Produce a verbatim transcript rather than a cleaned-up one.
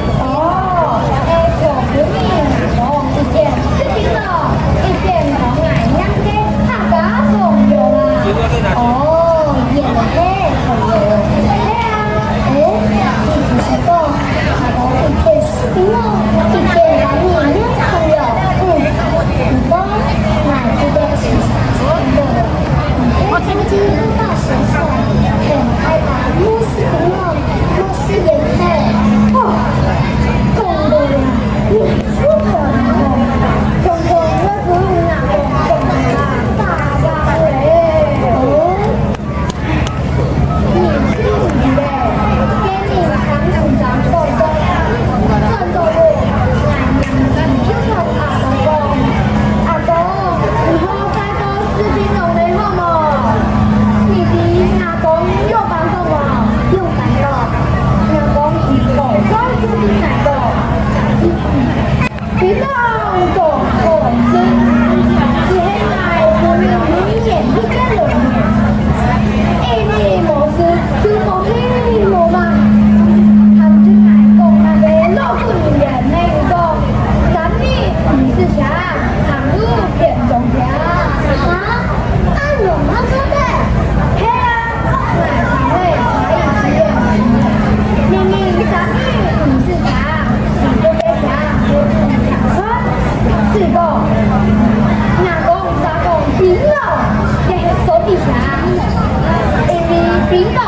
哦，欸，小朋友，一邊食檳榔，一邊同𠊎唸个客家童謠啊。哦，原來係童謠。係啊。欸，你毋係講，阿公一邊食檳榔，一邊同你唸童謠？嗯，毋過，𠊎這邊係三十分鐘，你係將近六百歲，很開心，毋食檳榔。 哦，講到這，你又講了，常常會分人講講啊，打打咧。哦，你是毋是咧？今日看先生講講，轉到屋，𠊎娘就同阿公講，阿公，你好再過食檳榔咧好無？你知阿公仰般講無？仰般講？ 若講佢無再做得來个，檳榔當好食，佢係𠊎每年一個來年，一日無食就無氣無嘛。含著𠊎講那個老古人言講，三日毋食車，行路變撞車。哈？恁樣嘛做得？係啊。 明明三日毋食車，你就在車，你毋聽話。試過，若講三講檳榔，這係手機車，因為檳榔